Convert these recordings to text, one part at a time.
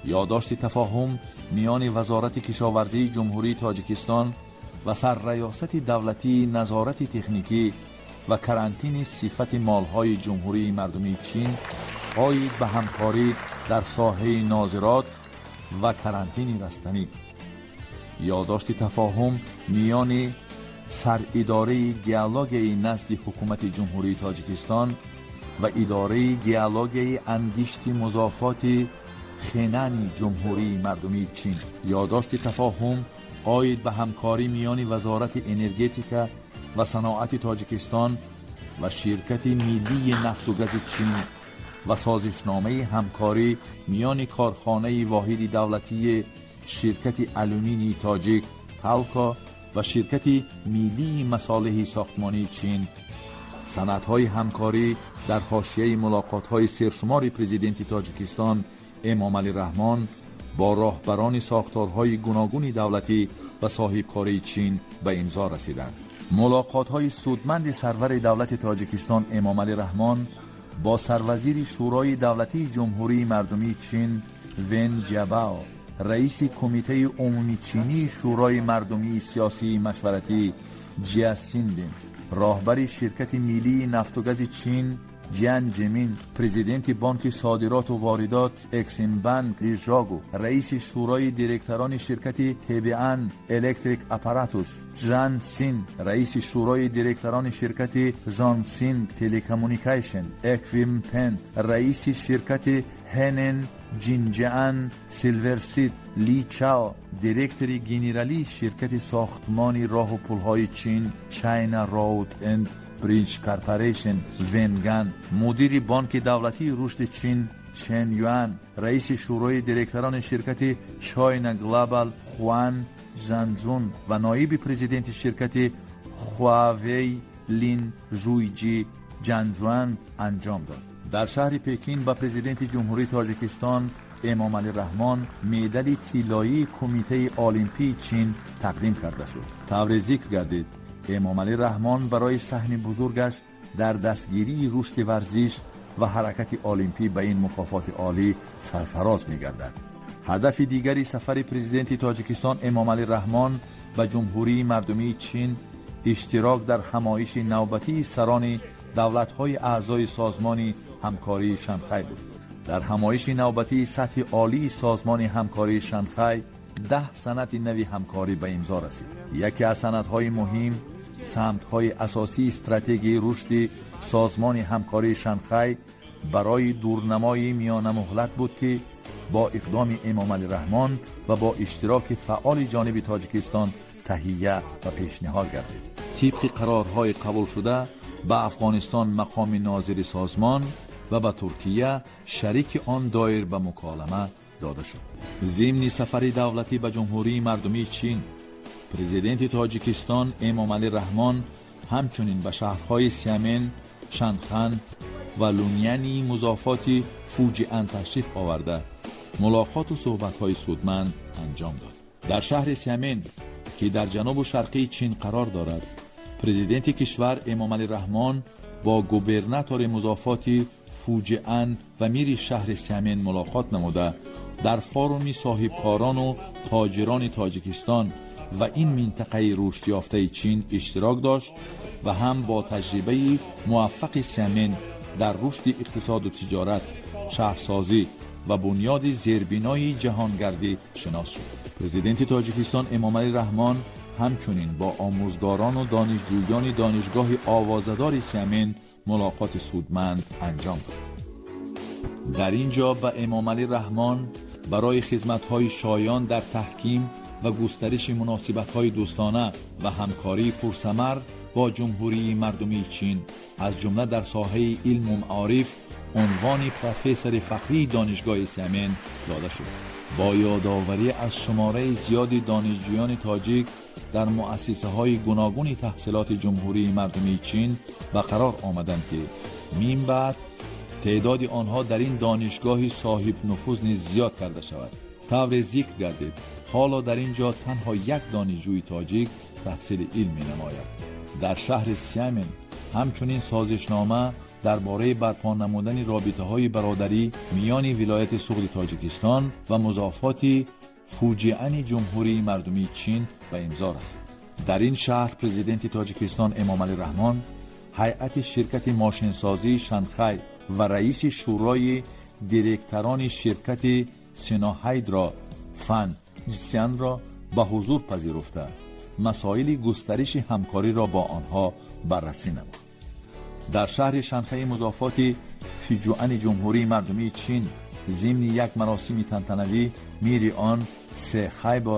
Ёддошти тафоҳум миёни Вазорати кишоварзии Ҷумҳурии Тоҷикистон ва Сарраёсати давлатии назорати техникӣ ва карантини сифати молҳои Ҷумҳурии Мардумии Чин оид ба ҳамкорӣ дар соҳаи нозирот ва карантини растанӣ. Ёддошти тафоҳум миёни Саридораи геологияи назди Ҳукумати Ҷумҳурии Тоҷикистон ва Идораи геологияи ангишти музофоти Хенани Ҷумҳурии Мардумии Чин. Ёддошти тафоҳум оид ба ҳамкорӣ миёни Вазорати энергетика ва саноати Тоҷикистон ва Ширкати миллии нафту гази Чин ва созишномаи ҳамкорӣ миёни корхонаи воҳиди давлатии ширкати алюминии тоҷик «Талко» ва Ширкати миллии масолеҳи сохтмонии Чин. Санадҳои ҳамкорӣ дар ҳошияи мулоқотҳои сершумори Президенти Тоҷикистон Эмомалӣ Раҳмон бо роҳбарони сохторҳои гуногуни давлатӣ ва соҳибкории Чин ба имзо расиданд. Мулоқотҳои судманди сарвари давлати Тоҷикистон Эмомалӣ Раҳмон бо сарвазири Шӯрои давлатии Ҷумҳурии Мардумии Чин Вен Ҷабао, раиси Кумитаи умумичинии Шӯрои мардумии сиёсии машваратӣ Ҷия Синбин, роҳбари Ширкати миллии нафтугази Чин Ҷян Ҷемин, президенти Бонки содироту воридот «Эксимбанк» Ли Жогу, раиси шӯрои директорони ширкати «Тебиан Электрик Аппаратус» Жан Син, раиси шӯрои директорони ширкати «Жонсинг Телекоммуникейшн Эквипмент», раиси ширкати «Хенен Ҷинҷаан Силверсид» Ли Чао, директори генералии ширкати сохтмони роҳу пулҳои Чин «China Road and Bridge Corporation» Венган, мудири Бонки давлатии рушди Чин Чен Юан, раиси шӯрои директорони ширкати «China Global» Хуан Жанҷун ва ноиби президенти ширкати «Хуавей» Лин Жуйҷи Ҷанҷуан анҷом дод. Дар шаҳри Пекин ба Президенти Ҷумҳурии Тоҷикистон Эмомалӣ Раҳмон медали тиллоии Кумитаи олимпии Чин тақдим карда шуд. Тавре зикр гардид, Эмомалӣ Раҳмон барои саҳми бузургаш дар дастгирии рушди варзиш ва ҳаракати олимпӣ ба ин мукофоти олӣ сарфароз мегардад. Ҳадафи дигари сафари Президенти Тоҷикистон Эмомалӣ Раҳмон ба Ҷумҳурии Мардумии Чин иштирок дар ҳамоиши навбатии сарони давлатҳои аъзои Созмони ҳамкории Шанхай буд. Дар ҳамоиши навбатии сатҳи олии Созмони ҳамкории Шанхай 10 санади нави ҳамкорӣ ба имзо расид. Яке аз санадҳои муҳим самтҳои асосии стратегияи рушди Созмони ҳамкории Шанхай барои дурнамои миёнамуҳлат буд, ки бо иқдоми Эмомалӣ Раҳмон ва бо иштироки фаъоли ҷониби Тоҷикистон таҳия ва пешниҳод гардид. Тибқи қарорҳои қабулшуда, ба Афғонистон мақоми нозири созмон ва ба Туркия шарики он доир ба муколама дода шуд. Зимни сафари давлатӣ ба Ҷумҳурии Мардумии Чин Президенти Тоҷикистон Эмомалӣ Раҳмон ҳамчунин ба шаҳрҳои Сямен, Шанхан ва Луньяни музофоти Фуҷиан ташриф оварда, мулоқоту суҳбатҳои судманд анҷом дод. Дар шаҳри Сямен, ки дар ҷанубу шарқии Чин қарор дорад, президенти кишвар Эмомалӣ Раҳмон бо губернатори музофоти Фуҷиан ва мири шаҳри Сямен мулоқот намуда, дар форуми соҳибкорону тоҷирони Тоҷикистон ва ин минтақаи рушдёфтаи Чин иштирок дошт ва ҳам бо таҷрибаи муваффақи Сямен дар рушди иқтисоду тиҷорат, шаҳрсозӣ ва бунёди зербинои ҷаҳонгардӣ шинос шуд. Президенти Тоҷикистон Эмомалӣ Раҳмон ҳамчунин бо омӯзгорону донишҷӯёни донишгоҳи овозадори Сямен мулоқоти судманд анҷом дод. Дар ин ҷо ба Эмомалӣ Раҳмон барои хизматҳои шоён дар таҳким ва густариши муносибатҳои дӯстона ва ҳамкории пурсамар бо Ҷумҳурии Мардумии Чин, аз ҷумла дар соҳаи илму маориф, унвони профессори фахрии донишгоҳи Сямен дода шуд. Бо ёдоварӣ аз шумораи зиёди донишҷӯёни тоҷик дар муассисаҳои гуногуни таҳсилоти Ҷумҳурии Мардумии Чин ба қарор омаданд, ки мин баъд теъдоди онҳо дар ин донишгоҳи соҳибнуфуз низ зиёд карда шавад. Тавре зикр гардид, ҳоло дар ин ҷо танҳо як донишҷӯи тоҷик таҳсили илм менамояд. Дар шаҳри Сямен Ҳамчунин созишнома дар бораи барпо намудани робитаҳои бародарӣ миёни вилояти Суғди Тоҷикистон ва музофоти Фуҷиани Ҷумҳурии Мардумии Чин ба имзо расид. Дар ин шаҳр Президенти Тоҷикистон Эмомалӣ Раҳмон ҳайати ширкати мошинсозии Шанхай ва раиси шӯрои директорони ширкати Синоҳайдро Фан Ҷсянро ба ҳузур пазируфта, масоили густариши ҳамкориро бо онҳо баррасӣ намуд. Дар шаҳри Шанхаи музофоти Фиҷуани Ҷумҳурии Мардумии Чин зимни як маросими тантанавӣ мири он Се Хайбо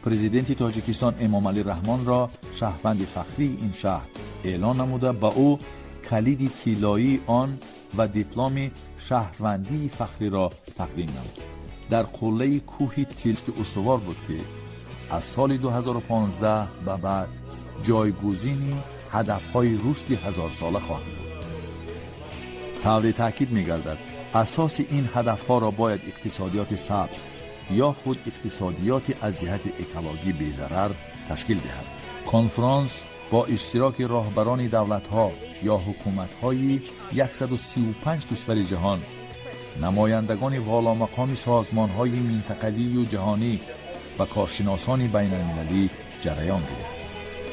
Президенти Тоҷикистон Эмомалӣ Раҳмонро шаҳрванди фахрии ин шаҳр эълон намуда, ба ӯ калиди тиллоии он ва дипломи шаҳрвандии фахриро тақдим намуд. Дар қуллаи кӯҳи Тилки устувор буд, ки аз соли 2015 ба баъд ҷойгузини ҳадафҳои рушди ҳазорсола хоҳад буд. Тавре таъкид мегардад, асоси ин ҳадафҳоро бояд иқтисодиёти сабз ё худ иқтисодиёти аз ҷиҳати экологӣ безарар ташкил диҳад. Конфронс бо иштироки роҳбарони давлатҳо ё ҳукуматҳои 135 кишвари ҷаҳон, намояндагони воломақоми созмонҳои минтақавию ҷаҳонӣ ва коршиносони байналмилалӣ ҷараён гирифт.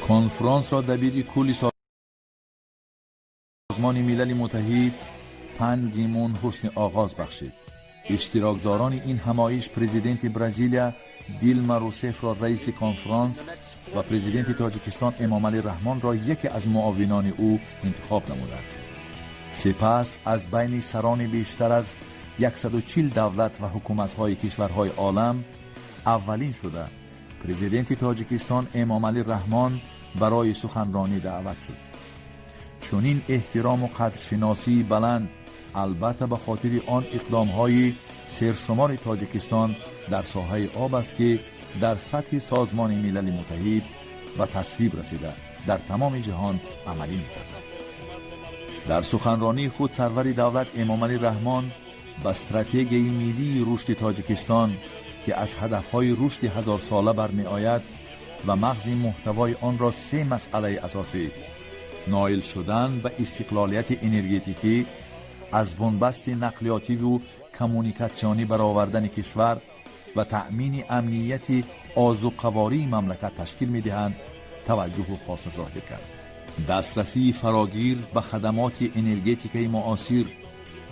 Конфронсро дабири кулли Созмони Милали Муттаҳид Пан Ги Мун ҳусни оғоз бахшид. Иштирокдорони ин ҳамоиш президенти Бразилия Дилма Русефро раиси конфронс ва Президенти Тоҷикистон Эмомалӣ Раҳмонро яке аз муовинони ӯ интихоб намуданд. Сипас аз байни сарони бештар аз 140 давлат ва ҳукуматҳои кишварҳои олам аввалин шуда Президенти Тоҷикистон Эмомалӣ Раҳмон барои суханронӣ даъват шуд. Чунин эҳтирому қадршиносии баланд албатта ба хотири он иқдомҳои сершумори Тоҷикистон дар соҳаи об аст, ки дар сатҳи Созмони Милали Муттаҳид ба тасвиб расида, дар тамоми ҷаҳон амалӣ мегардад. Дар суханронии худ сарвари давлат Эмомалӣ Раҳмон ба стратегияи миллии рушди Тоҷикистон, ки аз ҳадафҳои рушди ҳазорсола бармеояд ва мағзи муҳтавои онро се масъалаи асосӣ: ноил шудан ба истиқлолияти энергетикӣ, аз бунбасти нақлиётиву коммуникатсионӣ баровардани кишвар ва таъмини амнияти озуқавории мамлакат ташкил медиҳанд, таваҷҷӯҳу хоса зоҳир кард. Дастрасии фарогир ба хадамоти энергетикаи муосир,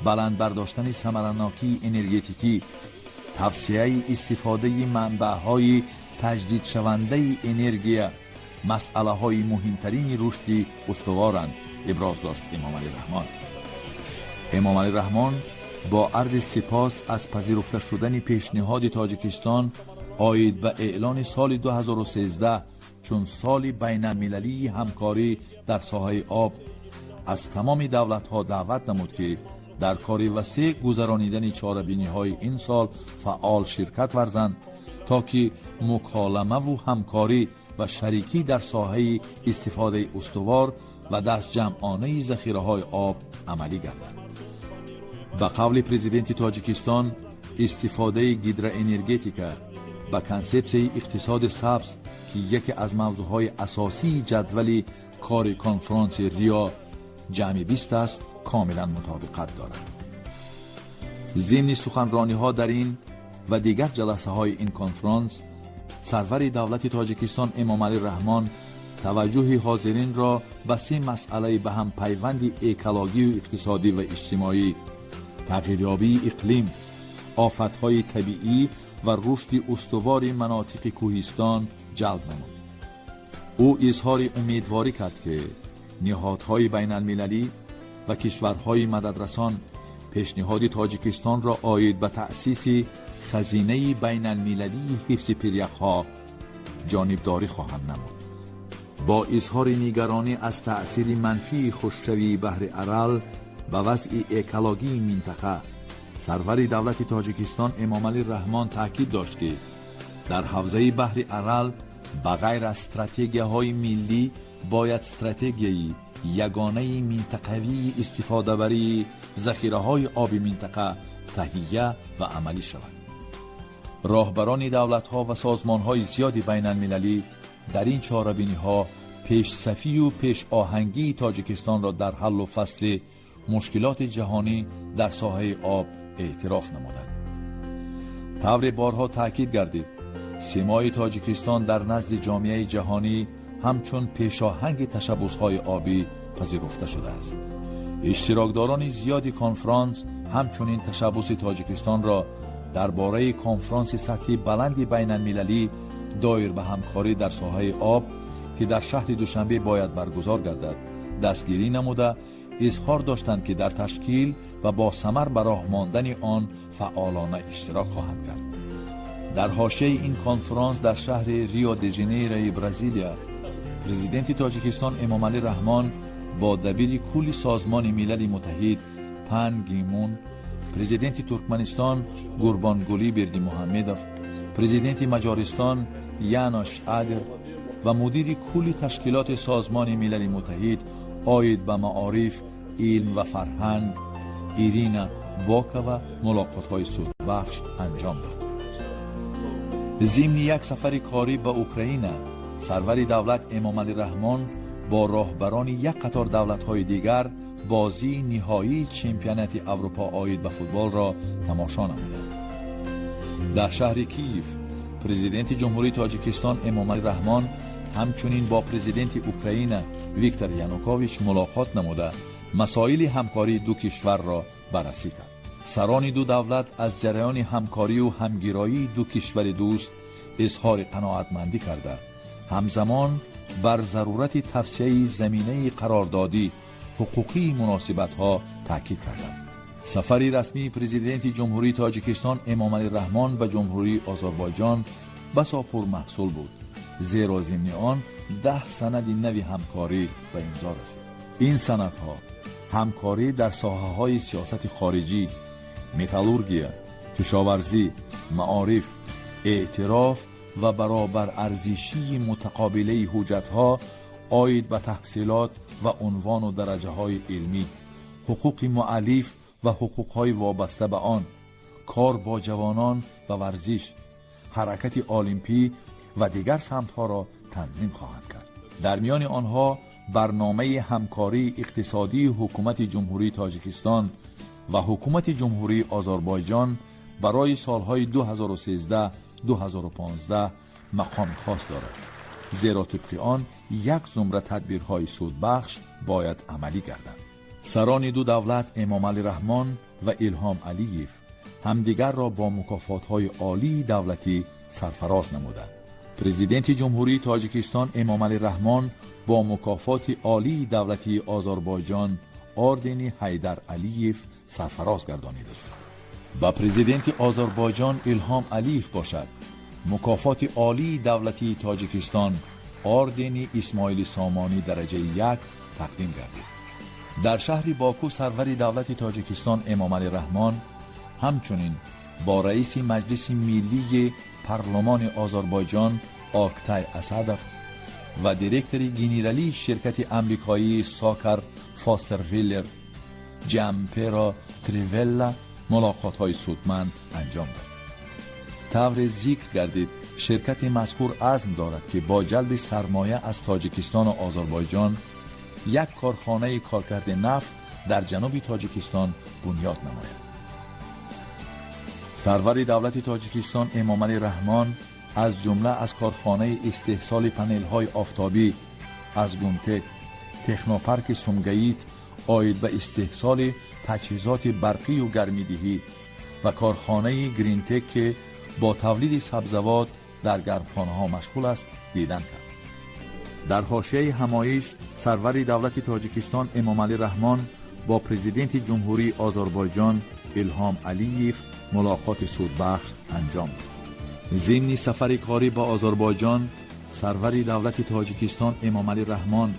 баланд бардоштани самаранокии энергетикӣ, тавсеаи истифодаи манбаъҳои таҷдидшавандаи энергия масъалаҳои муҳимтарини рушди устуворанд, иброз дошт Эмомалӣ Раҳмон. Эмомалӣ Раҳмон бо арзи сипос аз пазируфта шудани пешниҳоди Тоҷикистон оид ба эълони соли 2013 чун соли байналмилалии ҳамкорӣ дар соҳаи об аз тамоми давлатҳо даъват намуд, ки дар кори васеъ гузаронидани чорабиниҳои ин сол фаъол ширкат варзанд, то ки муколамаву ҳамкорӣ ва шарикӣ дар соҳаи истифодаи устувор ва дастҷамъонаи захираҳои об амалӣ гардад. Ба қавли Президенти Тоҷикистон, истифодаи гидроэнергетика ба консепсияи иқтисоди сабз, ки яке аз мавзӯъҳои асосии ҷадвали кори конфронси Рио ҷамъи 20 аст, комилан мутобиқат дорад. Зимни суханрониҳо дар ин ва дигар ҷаласаҳои ин конфронс сарвари давлати Тоҷикистон Эмомалӣ Раҳмон таваҷҷӯҳи ҳозиринро ба се масъалаи ба ҳам пайванди экологию иқтисодӣ ва иҷтимоӣ: тағйирёбии иқлим, офатҳои табиӣ ва рушди устувори манотиқи кӯҳистон ҷалб намуд. Ӯ изҳори умедворӣ кард, ки ниҳодҳои байналмилалӣ ва кишварҳои мададрасан пешниҳоди Тоҷикистонро оид ба таъсиси хазинаи байналмилалии ҳифзи пиряхҳо ҷонибдорӣ хоҳанд намуд. Бо изҳори нигаронӣ аз таъсири манфии хушкшавии баҳри Арал ба вазъи экологии минтақа сарвари давлати Тоҷикистон Эмомалӣ Раҳмон таъкид дошт, ки дар ҳавзаи баҳри Арал ба ғайр аз стратегияҳои миллӣ бояд стратегияи ягонаи минтақавии истифодабарии захираҳои оби минтақа таҳия ва амалӣ шавад. Роҳбарони давлатҳо ва созмонҳои зиёди байналмилалӣ дар ин чорабиниҳо пешниҳодҳои Пешсафию пешоҳангии Тоҷикистонро дар ҳаллу фасли мушкилоти ҷаҳонӣ дар соҳаи об эътироф намуданд. Тавре борҳо таъкид гардид, симои Тоҷикистон дар назди ҷомеаи ҷаҳонӣ ҳамчун пешоҳанги ташаббусҳои обӣ пазируфта шудааст. Иштирокдорони зиёди конфронс ҳамчунин ташаббуси Тоҷикистонро дар бораи конфронси сатҳи баланди байналмилалӣ доир ба ҳамкорӣ дар соҳаи об, ки дар шаҳри Душанбе бояд баргузор гардад, дастгирӣ намуда, изҳор доштанд, ки дар ташкил ва бо самар ба роҳ мондани он фаъолона иштирок хоҳанд кард. Дар ҳошияи ин конфронс дар шаҳри Рио де Жанейрои Бразилия Президенти Тоҷикистон Эмомалӣ Раҳмон бо дабири кулли Созмони Милали Муттаҳид Пан Ги Мун, президенти Туркманистон Гурбонгулӣ Бердимуҳаммедов, президенти Маҷористон Янош Адер ва мудири кулли ташкилоти Созмони Милали Муттаҳид оид ба маориф, илм ва фарҳанг Ирина Бокова мулоқотҳои судбахш анҷом дод. Зимни як сафари корӣ ба Украина сарвари давлат Эмомалӣ Раҳмон бо роҳбарони як қатор давлатҳои дигар бозии ниҳоии чемпионати Аврупо оид ба футболро тамошо намуданд. Дар шаҳри Киев Президенти Ҷумҳурии Тоҷикистон Эмомалӣ Раҳмон ҳамчунин бо президенти Украина Виктор Янукович мулоқот намуда, масоили ҳамкории ду кишварро баррасӣ кард. Сарони ду давлат аз ҷараёни ҳамкорию ҳамгироии ду кишвари дӯст изҳори қаноатмандӣ карда, ҳамзамон бар зарурати тавсеаи заминаи қарордодӣ ҳуқуқии муносибатҳо таъкид карданд. Сафари расмии Президенти Ҷумҳурии Тоҷикистон Эмомалӣ Раҳмон ба Ҷумҳурии Озарбойҷон басо пурмаҳсул буд, зеро зимни он 10 санади нави ҳамкорӣ ба имзо расид. Ин санадҳо ҳамкорӣ дар соҳаҳои сиёсати хориҷӣ, металлургия, кишоварзӣ, маориф, эътироф ва баробарарзишии мутақобилаи ҳуҷҷатҳо оид ба таҳсилот ва унвону дараҷаҳои илмӣ, ҳуқуқи муаллиф ва ҳуқуқҳои вобаста ба он, кор бо ҷавонон ва варзиш, ҳаракати олимпӣ ва дигар самтҳоро танзим хоҳанд кард. Дар миёни онҳо барномаи ҳамкории иқтисодии Ҳукумати Ҷумҳурии Тоҷикистон ва Ҳукумати Ҷумҳурии Озарбойҷон барои солҳои 2013-2015 мақоми хос дорад, зеро тибқи он як зумра тадбирҳои судбахш бояд амалӣ гарданд. Сарони ду давлат Эмомалӣ Раҳмон ва Илҳом Алиев ҳамдигарро бо мукофотҳои олии давлатӣ сарфароз намуданд. Президенти Ҷумҳурии Тоҷикистон Эмомалӣ Раҳмон бо мукофоти олии давлатии Озарбойҷон, ордени Ҳайдар Алиев, сарфароз гардонида шуд. Ба президенти Озарбойҷон Илҳом Алиев бошад, мукофоти олии давлатии Тоҷикистон, ордени Исмоили Сомонӣ дараҷаи як тақдим гардид. Дар шаҳри Боку сарвари давлати Тоҷикистон Эмомалӣ Раҳмон ҳамчунин бо раиси Маҷлиси Миллии Парлумони Озарбойҷон Октай Асадов ва директори генералии ширкати амрикоии Сокар Фостер Виллер Ҷамперо Тривелла мулоқотҳои судманд анҷом дод. Тавре зикр гардид, ширкати мазкур азм дорад, ки бо ҷалби сармоя аз Тоҷикистону Озарбойҷон як корхонаи коркарди нафт дар ҷануби Тоҷикистон бунёд намояд. Сарвари давлати Тоҷикистон Эмомалӣ Раҳмон аз ҷумла аз корхонаи истеҳсоли панелҳои офтобӣ аз Гунтек, технопарки Сумгаит оид ба истеҳсоли таҷҳизоти барқию гармидиҳӣ ва корхонаи Гринтек, ки бо тавлиди сабзавот дар гармхонаҳо машғул аст, дидан кард. Дар ҳошияи ҳамоиш сарвари давлати Тоҷикистон Эмомалӣ Раҳмон бо президенти Ҷумҳурии Озарбойҷон Илҳом Алиев мулоқоти судбахш анҷом дод. Зимни сафари корӣ ба Озарбойҷон сарвари давлати Тоҷикистон Эмомалӣ Раҳмон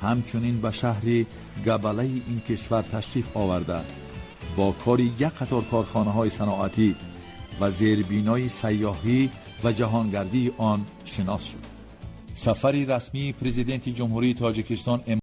ҳамчунин ба шаҳри Габалаи ин кишвар ташриф оварда, бо кори як қатор корхонаҳои саноатӣ ва зербинои сайёҳӣ ва ҷаҳонгардии он шинос шуд. Сафари расмии Президенти Ҷумҳурии Тоҷикистон